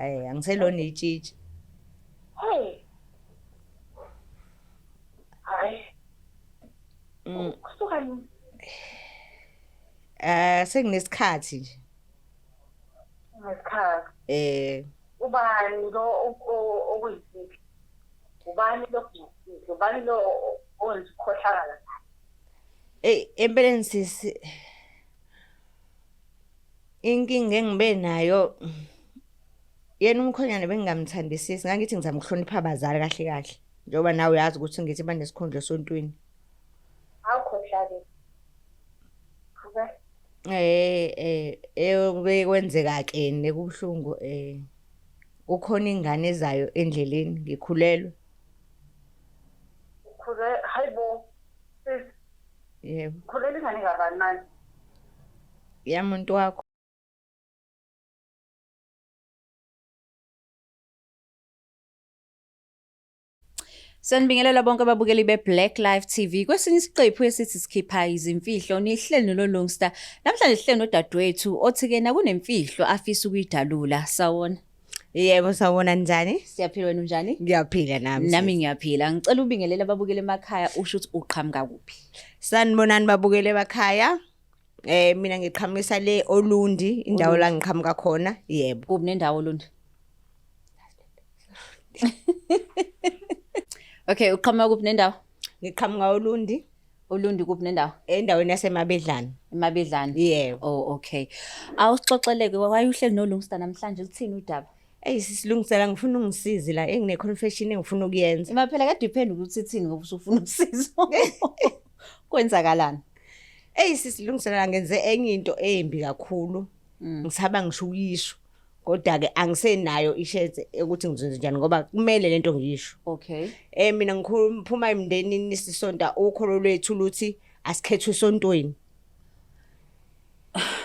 Angiselona itshitshi. Hey. Hayi. Kusuka nini? Sekunesikhathi nje. Ngesikhathi. Ubani lo okuyisiphi? Ubani lo okuyisiphi? Ubani lo owenza ukukhohlakala? Ey, empeleni sisi inkinga engibe nayo yena umkhonyana bengingamthandisisi, ngangithi ngizama ukuhlonipha abazali kahle kahle, njengoba nawe uyazi ukuthi ngithi banesikhundla esontweni. Awukhohlakele. Qhubeka. Okuke kwenzeka ke nekubuhlungu kukhona ingane ezayo endleleni ngikhulelwe. Ukhulelwe, hayibo. Sis, Yebo. ukhulelwe ingane kabani manje? Yamuntu wakho. Sanibingelela bonke ababukeli be-Black Life TV. Kwesinye isiqephu esithi sikhipha izimfihlo nihleli noLo Lungster. Namhlanje sihleli nodadewethu othi ke nakunemfihlo afisa ukuyidalula. Sawona. Yebo, sawubona, njani? Siyaphila, wena unjani? Ngiyaphila nami. Nami ngiyaphila. Ngicela ubingelele ababukeli emakhaya usho ukuthi uqhamuka kuphi. Sanibonani babukele emakhaya. Mina ngiqhamukisa le Olundi, indawo la ngiqhamuka khona. Yebo. Kuphi nendawo Olundi? Okay, uqhamuka kuphi nendawo? Ngiqhamuka Olundi. Olundi kuphi nendawo? Endaweni yaseMabedlana. eMabedlana. Yebo. Oh, okay. Awusixoxeleke wayuhleli noLungster namhlanje, luthini udaba? Ey, sisilungisela, ngifuna ungisize la, engine confession engifuna ukuyenza. Ima phela kade iphendula ukuthi ithini ngoba usufuna usizo. Kwenzakalani? Ey, sisilungisela, ngenze enye into embi kakhulu. Ngisaba ngisho ukuyisho. Kodwa ke angisenayo ishense ukuthi ngizenze njani ngoba kumele lento ngiyisho. Okay. Mina ngiphuma emndenini sisonta, ukholo lwethu luthi asikhethwe esontweni.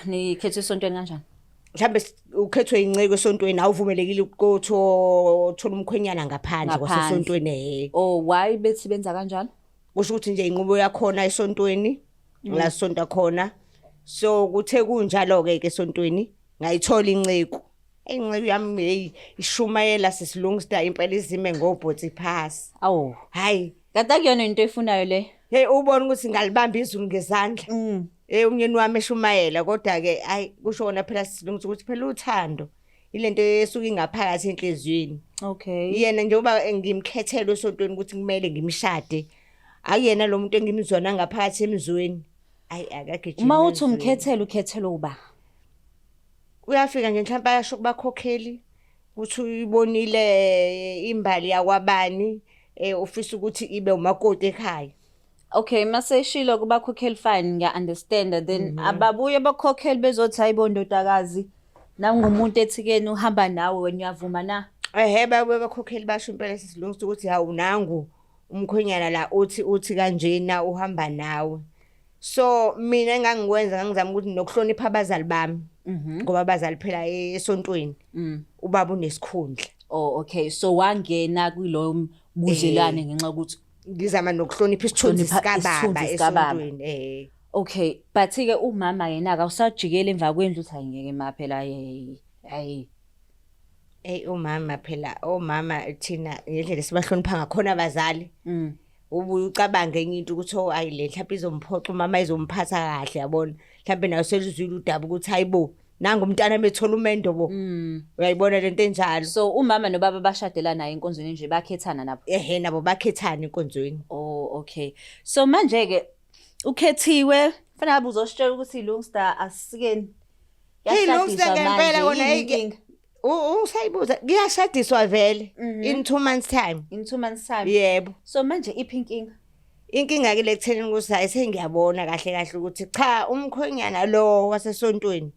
Nikhethwe esontweni kanjani? Mhlambe ukhethwe inceke esontweni, awuvumelekile ukuthi uthola umkhwenyana ngaphandle Ngaphandle. kwasesontweni. Oh, why bethi benza kanjalo? Kusho ukuthi nje inqubo yakhona esontweni la sonta khona. So kuthe kunjalo ke ke esontweni ngayithola inceku. Inceku yami hey ishumayela sisilungista impela izime ngobhotsi phasi. Awu. Hayi. Kanti akuyona into efunayo le. Hey, ubona ukuthi ngalibamba izulu ngezandla. Umnyeni wami eshumayela, kodwa ke ayi kusho wona phela silungisa ukuthi phela uthando ilento esuke ingaphakathi enhliziyweni. Okay. Yena njengoba ngimkhethele esontweni ukuthi kumele ngimshade, akuyena lo muntu engimzwana ngaphakathi emzweni. Ayi akagijimi. Uma uthi emzweni. Umkhethele, ukhethele uba? Uyafika nje mhlawumbe ayasho kubakhokheli ukuthi uyibonile imbali yakwabani, ufisa ukuthi ibe umakoti ekhaya. Okay, maseshilo kubakhokheli fine, ngiya understand, then ababuye abakhokheli bezothi hayibo ndodakazi, nangumuntu ethikeni uhamba nawe, wena uyavuma na? Ehhe, babuye abakhokheli basho impela sisilungisa ukuthi hawu nangu umkhwenyana la uthi kanjena uhamba nawe. So mina engangikwenza ngangizama ukuthi nokuhlonipha abazali bami. Ngoba abazali phela esontweni ubaba unesikhundla. Oh, okay, so wangena kulo budlelwane ngenxa yokuthi ngizama nokuhlonipha isithunzi Hlonipha sikababa isithunzi sikababa. esontweni. Okay, but ke umama yena akawusajikela emva kwendlu uthi ayingeke ma phela hey hayi. Ey, umama phela, omama thina ngendlela esibahlonipha ngakhona abazali. Ubuye ucabange enye into ukuthi oh ayi le mhlawumbe izomphoxa umama, izomphatha kahle, yabona. Mhlawumbe nayo selizwile udaba ukuthi hayibo nangu umntana bethola umendo bo. Uyayibona lento enjalo. So umama nobaba bashadela naye enkonzweni nje, bakhethana nabo. Ehhe, nabo bakhethana enkonzweni. Oh, okay. So manje ke ukhethiwe, fanele ngabe uzositshela ukuthi Lungster asikeni. Hey, Lungster Kuyashadiswa ngempela manje, kona, yini hey, ke- inkinga? Usayibuza kuyashadiswa vele in 2 months time. In 2 months time. Yebo. So manje iphi inkinga? Inkinga ke lekutheni ukuthi hayi sengiyabona kahle kahle ukuthi cha umkhwenyana lo wasesontweni.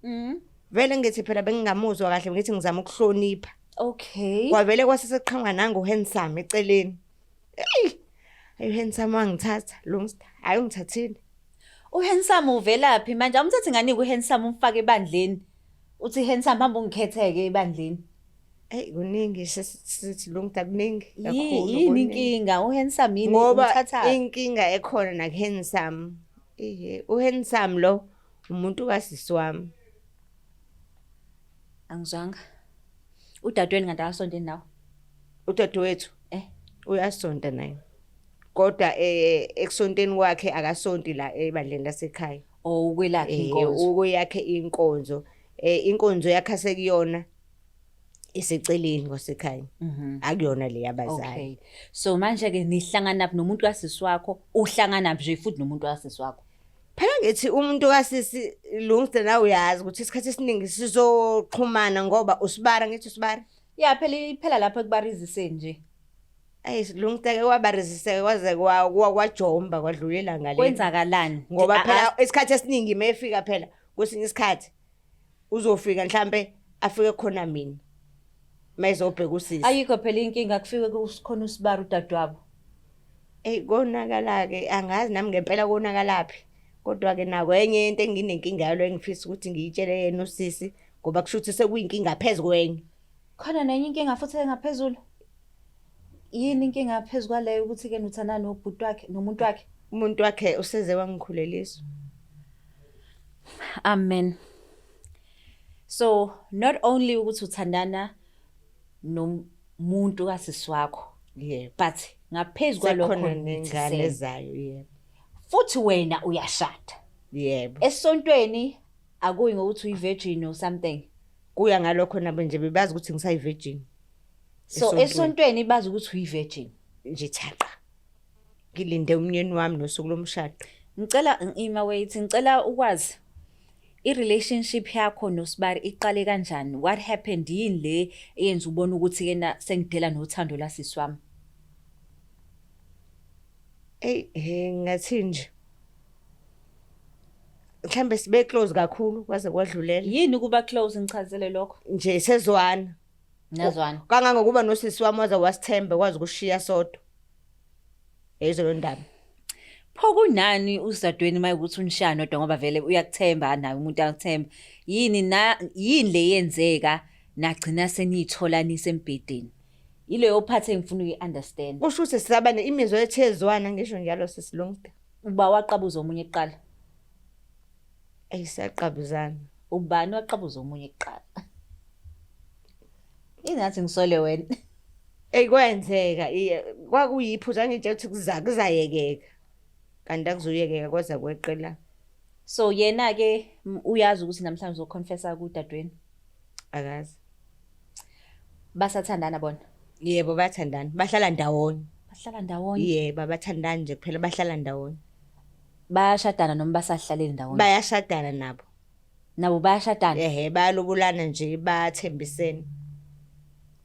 Vele ngithi phela bengingamuzwa kahle, ngithi ngizama ukuhlonipha. Okay. Kwavele kwase seqhamuka nangu handsome eceleni. Hey! Ayi handsome wangithatha Lungster. Hayi ungithathile. Uhandsome uvelaphi manje? Awumthathi ngani uhandsome umfake ebandleni? Uthi handsome hamba ungikhetheke ebandleni. Hey kuningi sithi Lungster, kuningi kakhulu. Yini Kuningi. inkinga? Uhandsome yini Ngoba umthatha? inkinga ekhona na handsome. Ihe, uhandsome lo umuntu kasisi wami. Angizwanga. Udadewenu kanti akasondeni nawe? Udadewethu uyasonta naye. Kodwa ekusonteni kwakhe akasonti la ebandleni lasekhaya. Oh, ukwelakhe inkonzo. Ukuyakhe inkonzo. Inkonzo yakhe asekuyona iseceleni kwasekhaya. Akuyona le yabazali. Okay. So manje ke nihlangana nomuntu kasisi wakho, uhlangana nje futhi nomuntu kasisi wakho. Phela ngithi umuntu kasisi Lungsta nawe uyazi ukuthi isikhathi esiningi sizoxhumana ngoba usibara, ngithi usibara. Ya, phela iphela lapho ekubariziseni nje. Ayi, Lungsta ke wabariziseka kwaze kwajomba kwadlulela ngale. Kwenzakalani? Ngoba phela isikhathi esiningi mayefika phela kwesinye isikhathi uzofika mhlambe afike khona mina. Mayizobheka usisi. Ayikho phela inkinga, kufike kukhona usibara udadewabo. Ey, konakala ke, angazi nami ngempela konakalaphi. Kodwa ke nako enye into enginenkinga yalo engifisa ukuthi ngiyitshele yena usisi, ngoba kusho ukuthi sekuyinkinga phezu kwenye. Khona nenye inkinga futhi engaphezulu. Yini inkinga phezu kwaleyo ukuthi ke nuthandana nobhuti wakhe nomuntu wakhe? Umuntu wakhe useze wangikhulelisa. Amen. So not only ukuthi uthandana nomuntu kasisi wakho, Yebo. but ngaphezu kwalokho Sekukhona nengane nithisene. ezayo, yebo. Futhi wena uyashada. Yebo. Esontweni akuyi ngokuthi uyi-virgin or something. Kuya ngalokho nabo nje bebazi ukuthi ngisayi-virgin. So Esontweni. esontweni bazi ukuthi uyi-virgin. Nje thaqa. Ngilinde umnyeni wami nosuku lomshado. Ngicela ima, wait, ngicela ukwazi i-relationship yakho noSibari iqale kanjani? What happened? Yini le eyenza ubone ukuthi kena sengidela nothando lasisi wami? Ey, he, ngathi nje mhlambe sibe close kakhulu kwaze kwadlulela. Yini ukuba close, ngichazele lokho? Nje sezwana. Nazwana. Kangangokuba nosisi wami waze wasithemba kwazi ukushiya sodwa. Yizo lo ndaba. Pho kunani usadweni mayekuthi unishaya nodwa, ngoba vele uyakuthemba naye umuntu akuthemba. Yini na yini le yenzeka nagcina seniyithola nisembhedeni? Yileyo part engifuna uyi-understand. Kusho ukuthi sisaba imizwa ethezwana, ngisho njalo sesilungile. Uba waqabuza omunye kuqala? Ey, siyaqabuzana. Ubani waqabuza omunye kuqala? Ingathi ngisole wena. Ey, kwenzeka kwakuyiphutha, ngitshela ukuthi kuzayekeka. Kanti akuzuyekeka kwaze kweqela. So yena ke uyazi ukuthi namhlanje uzoconfessa kudadewenu? Akazi. Basathandana bona? Yebo, bayathandana. Bahlala ndawonye. Bahlala ndawonye? Yebo, abathandani nje kuphela, bahlala ndawonye. Bayashadana noma basahlaleli ndawonye? Bayashadana nabo. Nabo bayashadana? Ehhe, bayalobolana nje, bathembisene.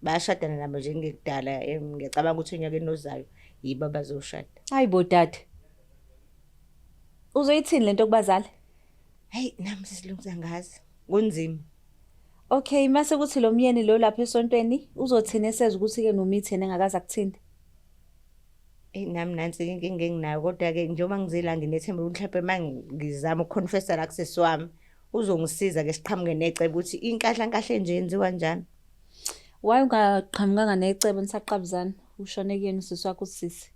Bayashadana nabo nje ngekudala, ngiyacabanga ukuthi onyakeni ozayo yibo abazoshada. Hayi bo dade. Uzoyithini lento kubazali? Hey, nami sesilungisa ngazi. Kunzima. Okay, mase kuthi lo myeni lo lapha esontweni uzothini eseza ukuthi ke nomitheni engakaze akuthinte? Ey, nami nansi inkinga enginayo, kodwa ke njengoba ngizela nginethemba ukuthi mhlawumbe mangizama ukuconfessa la kusisi wami uzongisiza ke siqhamuke necebo ukuthi inkahla nkahle nje yenziwa kanjani. Why ungaqhamukanga necebo nisaqabuzana? Ushone kuyena usisi wakho, usisi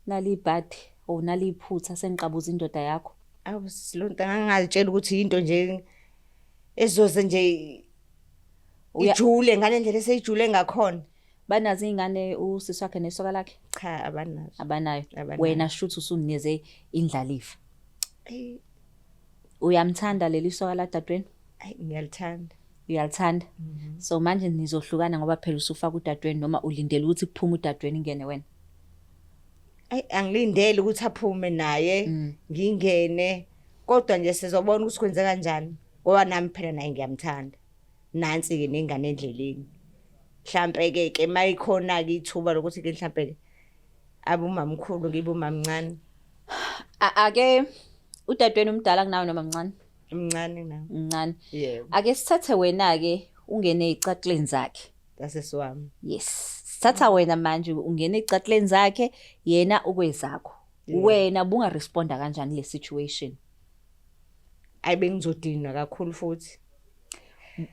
nali ibhadi or nali iphutha, sengiqabuza indoda yakho. Awu silonto, ngangazitshela ukuthi into nje ezoze nje ijule ngale ndlela eseyijule ngakhona. Banazo iy'ngane usisi wakhe nesoka lakhe? Cha, abanazo. Abanayo. Abanayo. Wena shuthi usunikeze indlalifa. Eyi. Uyamthanda leli soka ladadewenu? Ayi, ngiyalithanda. Uyalithanda? So manje nizohlukana ngoba phela usufaka udadewenu, noma ulindele ukuthi kuphume udadewenu ingene wena? Ayi, angilindele ukuthi aphume naye ngingene, kodwa nje sizobona ukuthi kwenze kanjani, ngoba nami phela naye ngiyamthanda. Nansi ke nengane endleleni. Mhlambe ke ke mayikhona ke ithuba lokuthi ke mhlambe abe umamkhulu ngibe umamncane. Ake udadewenu umdala kunawe noma mncane? Mncane nawe. Mncane. Yebo. Ake sithathe wena ke ungene ezicathulweni zakhe. Sasisi wami. Yes. Sithatha wena manje ungene ezicathulweni zakhe, yena ukwezakho. Wena bunga responda kanjani le situation? Ayi, bengizodinwa kakhulu futhi.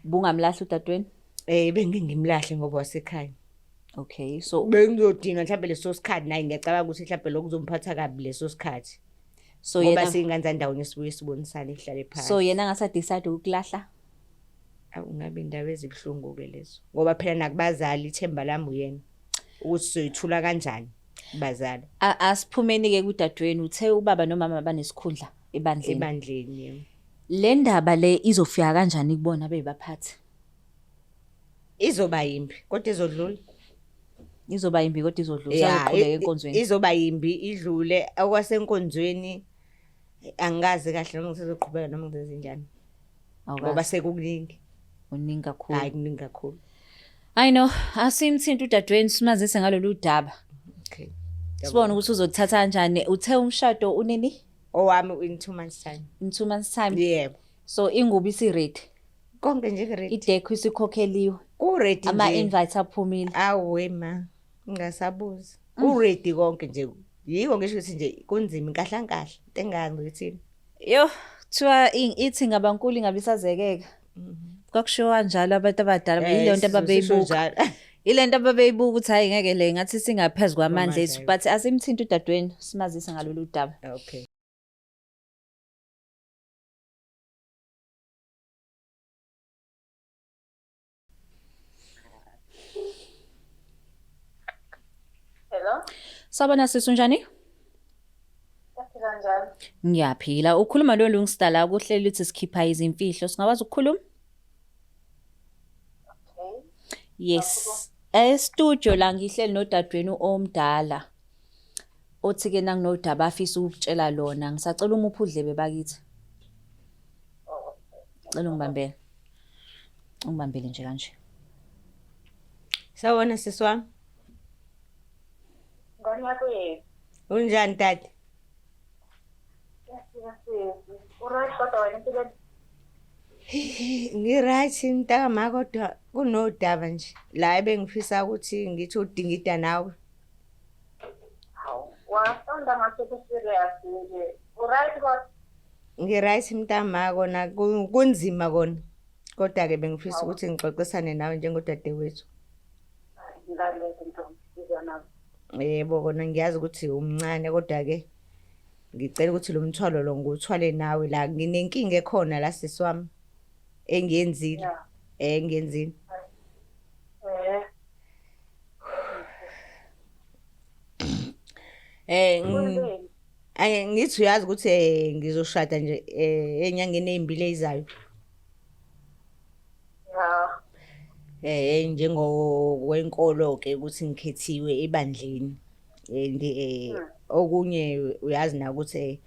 Bungamlahla udadewenu? Bengingimlahle ngoba wasekhaya. Okay, so bengizodinwa mhlawumbe leso sikhathi, naye ngiyacabanga ukuthi mhlawumbe lokho kuzomphatha kabi leso sikhathi. So ngoba yena siyingane zandawonye sibuye sibonisane, sihlale phansi. So yena angasa decide ukulahla? Awu ngabe indaba ezibuhlungu-ke lezo. Ngoba phela nakubazali ithemba lami uyena. Ukuthi soyithula kanjani kubazali. Asiphumeni-ke kudadewenu uthe ubaba nomama banesikhundla ebandleni. Ebandleni yebo. Le ndaba le izofika kanjani kubona beyibaphathi? Izoba yimbi kodwa izodlula. Izoba yimbi kodwa izodlula. Ya, Usayoqhubeka enkonzweni. Izoba yimbi idlule okwasenkonzweni angikazi kahle noma ngisazoqhubeka noma ngizenzenjani. Ngoba Awukazi. sekukuningi. Kuningi kakhulu. Hayi kuningi kakhulu. I know, asimthinta udadewenu simazise ngalolu daba. Okay. Sibone ukuthi uzothatha kanjani. Uthe umshado unini? Owami in 2 months time. In 2 months time. Yebo. So ingubo isi-ready. Konke nje ku-ready. Idekho isikhokheliwe. Ku-ready nje. Ama-invites aphumile. Awe ma, ngingasabuzi. Ku-ready konke nje. Yiko ngisho ukuthi nje kunzima inkahlankahla. Into engazi ngithini. Yo, kuthiwa ithi ngabankulu ingabe isazekeka. Kwakushiwo kanjalo abantu abadala yile nto ababeyibuka. Yile nto ababeyibuka ukuthi hhayi ngeke le ngathi singaphezu kwamandla ethu but asimthinte udadewenu simazise ngalolu daba. Okay. Hello? Sawubona sisi unjani? Uyaphila njani? Ngiyaphila. Ukhuluma lo Lungsta la kuhleli uthi sikhipha izimfihlo. Singakwazi ukukhuluma? Okay. Yes. E-studio la ngihleli nodadewenu omdala. Othi ke nanginodaba afisa ukutshela lona. Ngisacela umuphe udlebe bakithi. Oh, Cela ungibambele. Ungibambele nje kanje. Sawubona sisi wami. Ngane yakho yethu. Unjani tata? Uyaphila sisi. Uright kodwa wena empilweni? Ngi-right mntakama kodwa kunodaba nje la ebengifisa ukuthi ngithi udingida nawe. Hawu, wasonda ngathi ku-serious nje. Uright kodwa? Ngi-right mntakama kona kunzima kona. Kodwa-ke bengifisa ukuthi ngixoxisane nawe njengodadewethu. Hayi, ngilalele ntombi, sizwa nawe. Yebo kona ngiyazi ukuthi umncane kodwa-ke ngicela ukuthi lo mthwalo lo ngiwuthwale nawe la nginenkinga ekhona la sisi wami engiyenzile. Yeah. Engiyenzile. Wenzeni? Ngithi uyazi ukuthi ngizoshada nje enyangeni ezimbili ezizayo. Ya. Njengokwenkolo ke ukuthi ngikhethiwe ebandleni. And okunye uyazi na ukuthi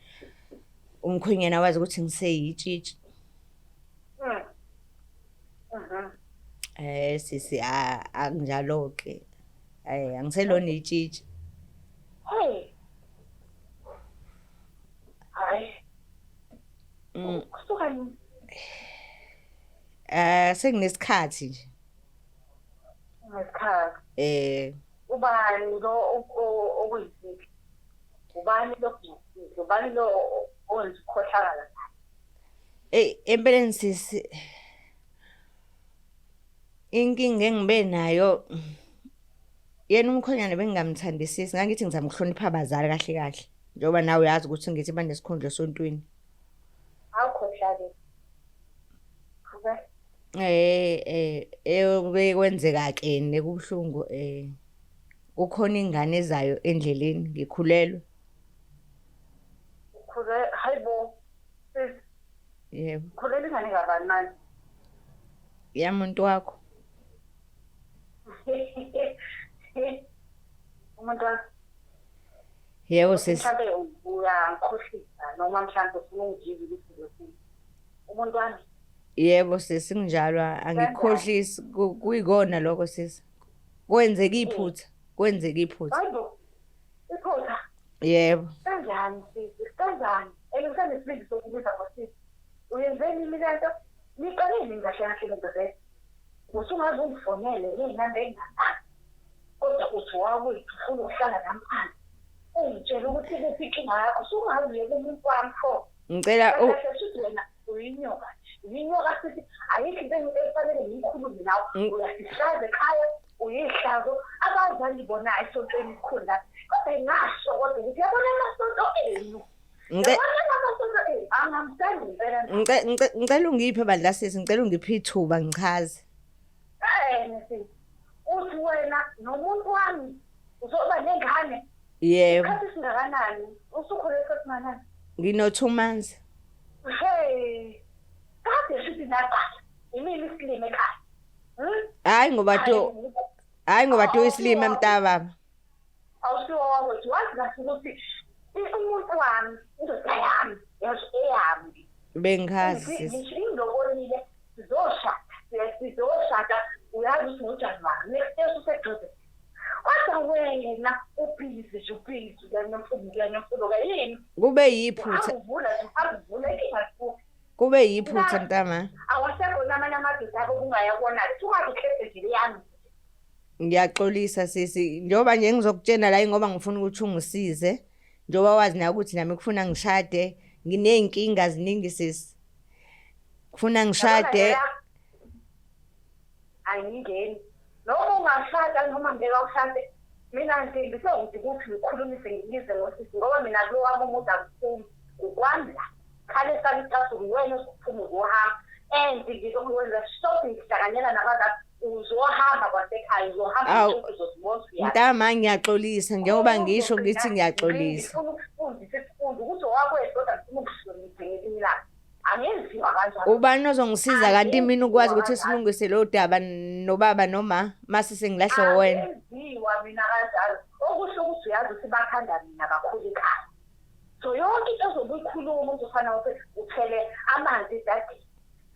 umkhwenyana wazi ukuthi ngiseyitshitshi. Sisi akunjalo ke. Angiselona itshitshi. Hey. Hayi. Kusuka nini? Sekunesikhathi nje. Ngesikhathi. Ubani lo okuyisiphi? Ubani lo okuyisiphi? Ubani lo owenza ukukhohlakala? Empeleni sisi inkinga engibe nayo yena umkhwenyana bengingamthandisisi, ngangithi ngizama ukuhlonipha abazali kahle kahle. Njengoba nawe uyazi ukuthi ngithi banesikhundla esontweni. Awukhohlakele. Kwenzeka ke nekubuhlungu kukhona ingane ezayo endleleni ngikhulelwe. Ukhulelwe? Hayibo. Yebo. Ukhulelwe ingane kabani manje? Yamuntu wakho. Umuntu wakho. Yebo sisi. Mhlawumbe uyangikhohlisa noma mhlawumbe ufuna ungijive ukuthi uzothini. Umuntu wami. Yebo sisi kunjalo angikhohlisi kuyikona lokho sisi. Kwenzeka iphutha, kwenzeka iphutha. Hayibo. Iphutha. Yebo. Kanjani sisi? Kanjani? Elisanesibindi sokubiza ngosisi. Uyenzeni mina nto? Niqale nini kahle kahle lento le? Usungaze ungifonele ngey'namba ey'ngazazi. Kodwa uthi wakwethu ufuna ukuhlala nami phansi. Ungitshela ukuthi kuphi inkinga yakho, usungaze uye kumuntu wami pho. Ngicela Kahle shuthi wena uyinyoka. Uyinyoka sithi ayikho into efanele ngiyikhulume nawe. Uyasihlaza ekhaya, uyihlazo. Abazali bona esontweni elikhulu la. Kodwa ngingasho kodwa ukuthi yabona amasonto enu. Yabona amasonto enu. Angamthandi impela. Ngicela ungiphe bandla sisi, ngicela ungiphe ithuba ngichaze. Sisi. Uthi wena nomuntu wami uzoba nengane. Yebo. Isikhathi singakanani? Usukhule isikhathi singakanani? Ngino 2 months. Hey. Kade sithi naqala. Imini isilime ekhaya. Hayi ngoba to hayi ngoba to isilime mntababa. Awusiwo wakwethu, wazi kahle ukuthi umuntu wami, indoda yami, yazi eyami. Bengazi sisi. Ngisho ingilobolile, sizoshada, uyazi ukuthi ngoJanuwari, next year useduze. Kodwa wena ubhizi nje, ubhizi, uyanemfundo, yini? Kube yiphutha. Uvula nje, uvula inkinga kuphi? Kube yiphutha mntama. Awasekho namanye amadoda abo kungaya kuwona. Ungaze ukhethe nje leyami. Ngiyaxolisa sisi, njengoba nje ngizokutshena la ngoba ngifuna ukuthi ungisize. Njengoba wazi nawe ukuthi nami kufuna ngishade, nginey'nkinga ziningi sisi. Kufuna ngishade. Angingeni. Noma ungashada noma ngeke ushade, mina nje ngisokuthi ukuthi ngikhulumise ngibize ngosisi ngoba mina kulo wami umuntu akuphumi. Ukwami la. Khale sami icasuku wena uzophuma uzohamba. And ngizokwenza shopping ngihlanganyela nabazali. Uzohamba kwasekhaya, uzohamba uzozibona uyakuphi. Mntama ngiyaxolisa njengoba ngisho ngithi ngiyaxolisa. Ngifuna ukufundisa isifundo ukuthi owakwethu kodwa ngifuna ukuhlonipha ngelinye ilanga. Angenziwa kanjalo. Ubani ozongisiza kanti mina ukwazi ukuthi silungise lo daba nobaba noma mase sengilahle wena? Angenziwa mina kanjalo. Okusho ukuthi uyazi ukuthi bathanda mina kakhulu ekhaya. So yonke into ozobe uyikhuluma uzofana ukuthi uthele amanzi edadini.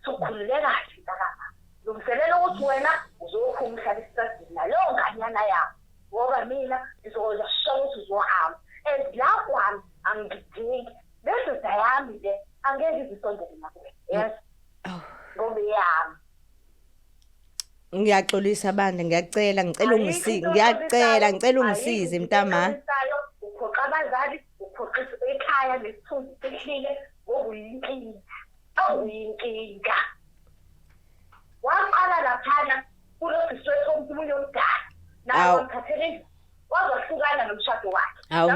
Sokhululeka kahle mntakama. Lungiselela ukuthi wena uzophuma uhlale esitradini naleyo nganyana yakho. Ngoba mina ngizokwenza sure ukuthi uzohamba. And la kwami angidingi. Le ndoda yami le angeke izisondele nakuwe. Yes. Ngoba yami. Ngiyaxolisa bandla, ngiyacela, ngicela ungisize, ngiyacela, ngicela ungisize mntama. Uphoqa abazali, uphoqa ekhaya nesithunzi sehlile ngoba uyinkinga. Awuyinkinga. Waqala laphana kulosisi wethu omunye omdala. Naye wamthathela indlu. Wazohlukana nomshado wakhe. Awu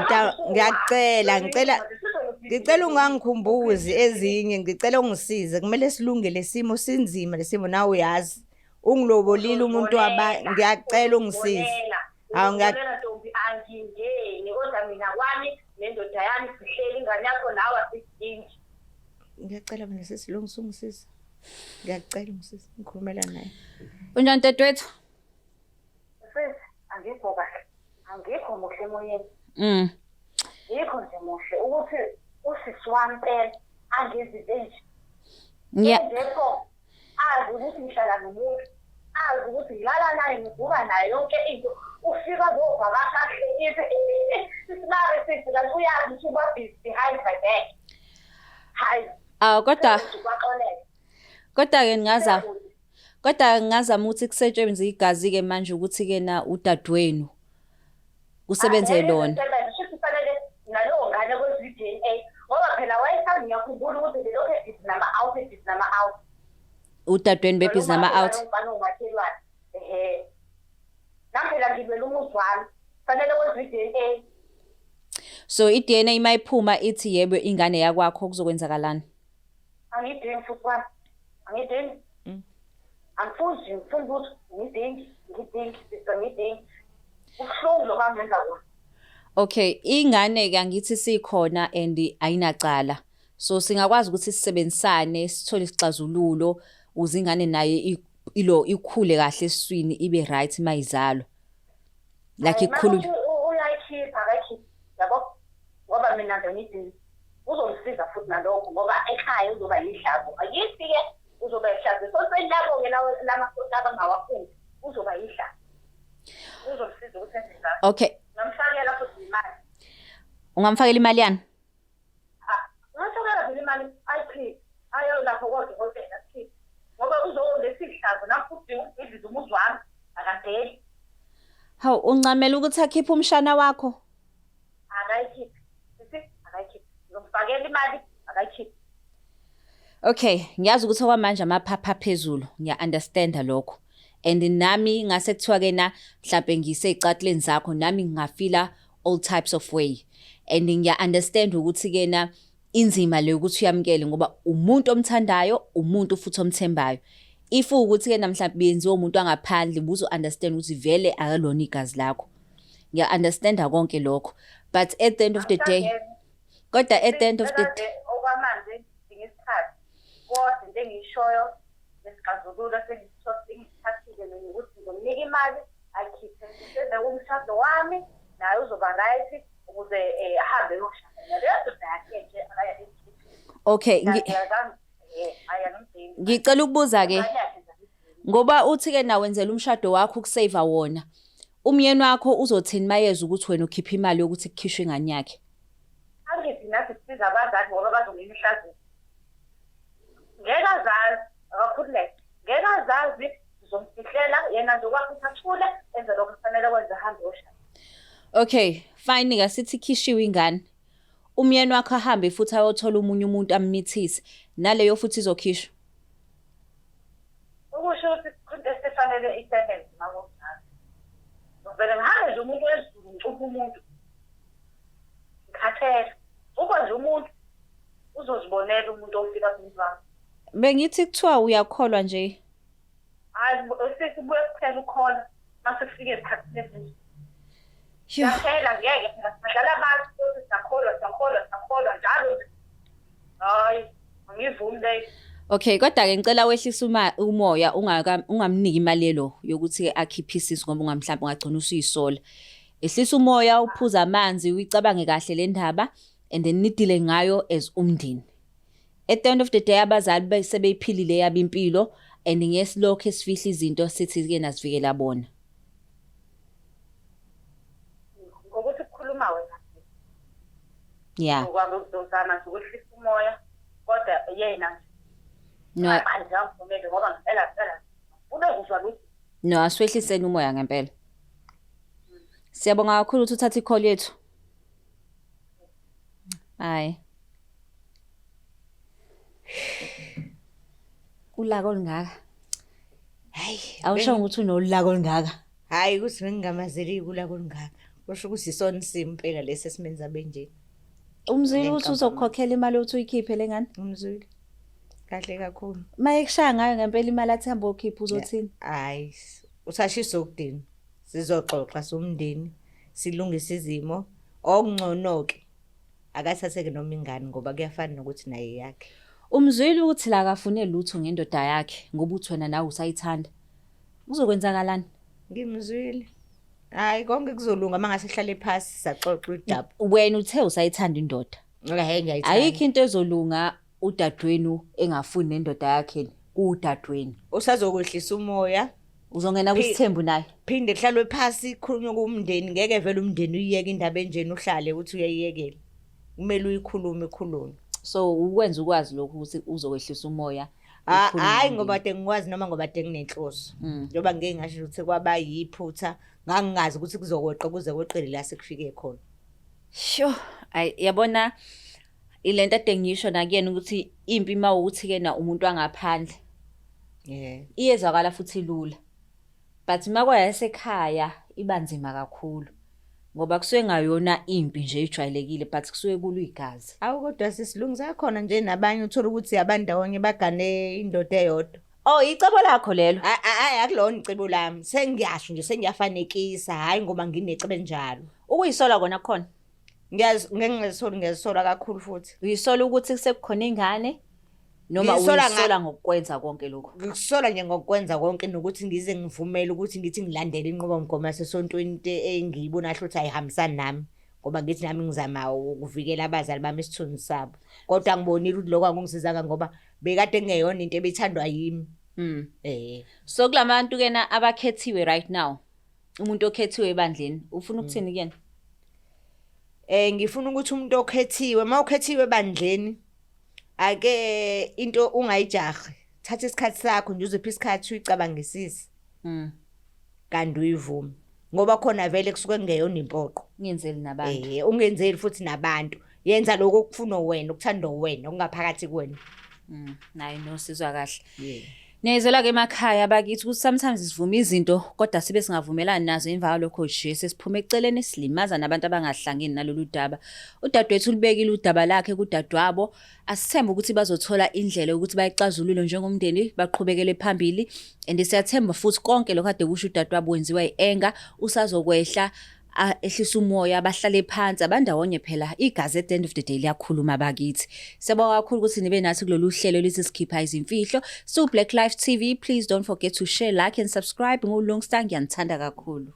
ngiyacela, ngicela ungangikhumbuzi ezinye, ngicela ungisize. Kumele silunge lesimo, sinzima lesimo nawe uyazi. Ungilobolile umuntu waba, ngiyacela ungisize. Awu ngiyacela ntombi, angingeni kodwa mina kwami nendoda yami sihleli ingane yakho nawe asidingi. Ngiyacela mina sisi lungisa ungisize. Ngiyacela ungisize, ngikhulumela naye. Unjani dadewethu? Sisi, angikho kahle. Angikho muhle emoyeni. Ngikho nje muhle ukuthi usisi wami impela angenzi nje. Ngiyakho. Azi ukuthi ngihlala nomuntu, azi ukuthi ngilala naye, ngivuka naye yonke into. Ufika azovakasha ahlekise isimare sisi kanti uyazi ukuthi uba busy behind my back. Hayi. Awu kodwa kodwa ke ngingazama. Kodwa ngingazama ukuthi kusetshenzwe igazi ke manje ukuthi ke na udadewenu kusebenze lona. Kufanele nalowo ngane kwe-DNA ngoba phela wayesanda ngiyakhumbula ukuthi belokhu ebhizi nama-out, ebhizi nama-out. Udadewenu bebhizi nama-out. Umakhelwane. Ehhe. Nami phela ngilwela umuzi wami. Kufanele kwenziwe i-DNA. So i-DNA mayiphuma ithi yebo ingane yakwakho kuzokwenzakalani? Angidingi futhi kwami. Angidingi. Angifuni ngifuna ukuthi ngidingi, ngidingi, sister ngidingi. Kubuhlungu lokho angenza kona. Okay, ingane ke angithi sikhona and ayinacala. So singakwazi ukuthi sisebenzisane sithole isixazululo ukuze ingane naye ilo ikhule kahle esiswini ibe right mayizalwa. Like ikhulule. Uyayikhipha akayikhiphi yabo ngoba mina nje ngidingi. Uzomsiza futhi nalokho ngoba ekhaya uzoba yihlazo. Akithi ke uzoba yihlazo. Sontweni labo ke lawo lamasonto abangawafundi uzoba yihlazo. Uzomsiza ukuthi enze njalo. Okay. Ngamfakela futhi imali. Ungamfakela imali yani? Ngamfakela vele imali ayikhiphe. Ayo lapho kodwa kodwa asikhiphe. Ngoba uzolesihlazo nafuthi udinga umuzi wami akadeli. Hawu uncamela ukuthi akhiphe umshana wakho? Akayikhiphe. Sisi akayikhiphe. Ngizomfakela imali akayikhiphe. Okay, ngiyazi ukuthi okwamanje amaphapha phezulu, ngiya-understanda lokho. And nami ngase kuthiwa ke na mhlambe ngisey'cathulweni zakho nami ngingafila all types of way. And ngiya-understand ukuthi ke na Inzima le ukuthi uyamukele ngoba umuntu omthandayo, umuntu futhi omthembayo. If ukuthi-ke namhlanje benziwe umuntu wangaphandle ubuzo-understand ukuthi vele akalona igazi lakho. Ngiya-understand-a konke lokho but at the end of the day, kodwa at the end of the day. Okwamanje ngidinga isikhathi kodwa into engiyishoyo nesixazululo sengisithathile mina ukuthi ngizomnika imali ayikhiphe ngisenze umshado wami naye uzoba right ukuze ahambe eyoshada naleyo ndoda yakhe nje akaya Okay, ngicela ukubuza ke ngoba uthi ke nawe wenzela umshado wakho ukusave wona. Umyeni wakho uzothini mayeza ukuthi wena ukhipha imali yokuthi kukhishwe ingane yakhe? Angithi nathi sisiza abazali ngoba bazongena ehlazweni. Ngeke azazi, akakhululeke. Ngeke azazi sizomfihlela yena nje kwakhe ukuthi athule enze lokho kufanele kwenze ahambe oshada. Okay, fine ke sithi khishiwe ingane. Umyeni wakho ahambe futhi ayothola omunye umuntu ammithise. Naleyo futhi izokhishwa. Ukusho ukuthi into esifanele isebenze makunjalo. Ngivele ngihambe nje umuntu wezulu ngicuphe umuntu. Ngikhathele. Uba nje umuntu uzozibonela umuntu ofika kumuntu wami. Bengithi kuthiwa uyakholwa nje. Hayi sesibuye kuphela ukholwa mase kufike esikhathini esinje. Siyaphela ngeke phela sidlala abantu futhi siyakholwa siyakholwa siyakholwa njalo nje. Hayi angivumi leyo. Okay, kodwa ke ngicela wehlise umoya ungamniki imali elo yokuthi akhiphe isisu ngoba ungamhlawumbe ungagcina usuyisola. Ehlisa umoya uphuze amanzi uyicabange kahle le ndaba and then nidile ngayo as umndeni. At the end of the day abazali sebeyiphilile yabo impilo and ngesilokho esifihla izinto sithi ke nasivikela bona. Ngokuthi kukhuluma wena. Yeah. Ngokwami ukuzozama nje ukwehlisa umoya kodwa yena nje. No. Angivumele ngoba ngempela ngempela unokuzwa lutho. No, aswehliseni umoya ngempela. Siyabonga kakhulu ukuthi uthathe i-call yethu. Hayi. Ulaka olungaka. Hayi, Awusho ukuthi unolaka olungaka. Hayi ukuthi bengingamazeli ulaka olungaka. Kusho ukuthi isona simo impela lesi esimenza benje. Umzwile ukuthi uzokukhokhela imali yokuthi uyikhiphe le ngane? Umzwile. Kahle kakhulu. Maye kushaya ngayo ngempela imali athi hamba ukhiphe uzothini? Hayi, usashisa ukudini. Sizoxoxa somndeni, silungise izimo. Okungcono ke akathatheke noma ingane ngoba kuyafana nokuthi naye yakhe. Umzwile ukuthi la akafune lutho ngendoda yakhe ngoba uthi wena nawe usayithanda. Kuzokwenzakalani? Ngimzwile. Hayi konke kuzolunga mangase sihlale phansi saxoxa udaba. Wena uthe usayithanda indoda. Hayi ngiyayithanda. Ayikho into ezolunga udadewenu engafuni nendoda yakhe kudadewenu. Usazokwehlisa umoya. Uzongena kwisithembu naye. Phinde kuhlalwe phansi kukhulunywe kumndeni ngeke vele umndeni uyiyeke indaba enjena uhlale uthi uyayiyekela. Kumele uyikhulume ikhulunywe. So ukwenza ukwazi lokhu ukuthi uzokwehlisa umoya. Hayi ngoba kade ngikwazi noma ngoba kade nginenhloso. Njengoba ngike ngasho ukuthi kwaba yiphutha ngangingazi ukuthi kuzokweqa kuze kweqele la sekufike khona. Sho, ayi yabona ilento ade ngisho nakuyena ukuthi impi mawukuthi ke na umuntu wangaphandle. Yeah. Iyezwakala futhi lula. But makwayasekhaya iba nzima kakhulu. Ngoba kusuke ngayona impi nje ejwayelekile but kusuke kulwa igazi. Awu kodwa sisilungisa khona nje nabanye uthola ukuthi abandawonye bagane indoda eyodwa. Oh icebo lakho lelo. Hayi akulona icebo lami. Sengiyasho nje sengiyafanekisa hayi ngoba nginecebo enjalo. Ukuyisola kona khona. Ngiyazi ngiyazisola kakhulu futhi. Uyisola ukuthi sekukhona ingane noma uyisola ngokwenza konke lokho? Ngikusola nje ngokwenza konke nokuthi ngize ngivumele ukuthi ngithi ngilandele inqubomgomo yasesontweni into engiyibona kahle ukuthi ayihambisani nami ngoba ngithi nami ngizama ukuvikela abazali bami isithunzi sabo. Kodwa ngibonile ukuthi lokho akungisizanga ngoba bekade kungeyona into ebithandwa yimi. So kulabantu kena abakhethiwe right now, umuntu okhethiwe ebandleni ufuna ukuthini kuyena? Ngifuna ukuthi umuntu okhethiwe, mawukhethiwe ebandleni ake into ungayijahi, thatha isikhathi sakho nje uziphe isikhathi uyicabangisise. Kanti uyivume ngoba khona vele kusuke kungeyona impoqo. Ungenzeli nabantu. Ungenzeli futhi nabantu. Yenza lokho okufuna wena, okuthanda wena, okungaphakathi kuwena. Nayi no sizwa kahle. Niyayizwela-ke emakhaya bakithi ukuthi sometimes sivuma izinto kodwa sibe singavumelani nazo emva kwalokho nje sesiphume eceleni silimaza nabantu abangahlangene nalolu daba. Udadewethu ulibekile udaba lakhe kudadewabo. Asithembe ukuthi bazothola indlela yokuthi bayixazulule njengomndeni baqhubekele phambili and siyathemba futhi konke lokho ade kusho udadewabo wenziwa i-anger usazokwehla ehlisa umoya bahlale phansi abandawonye phela igazi at the end of the day liyakhuluma bakithi. Siyabonga kakhulu ukuthi nibe nathi kulolu hlelo lithi sikhipha izimfihlo. So Black Life TV, please don't forget to share, like and subscribe. NguLungsta, ngiyanithanda kakhulu.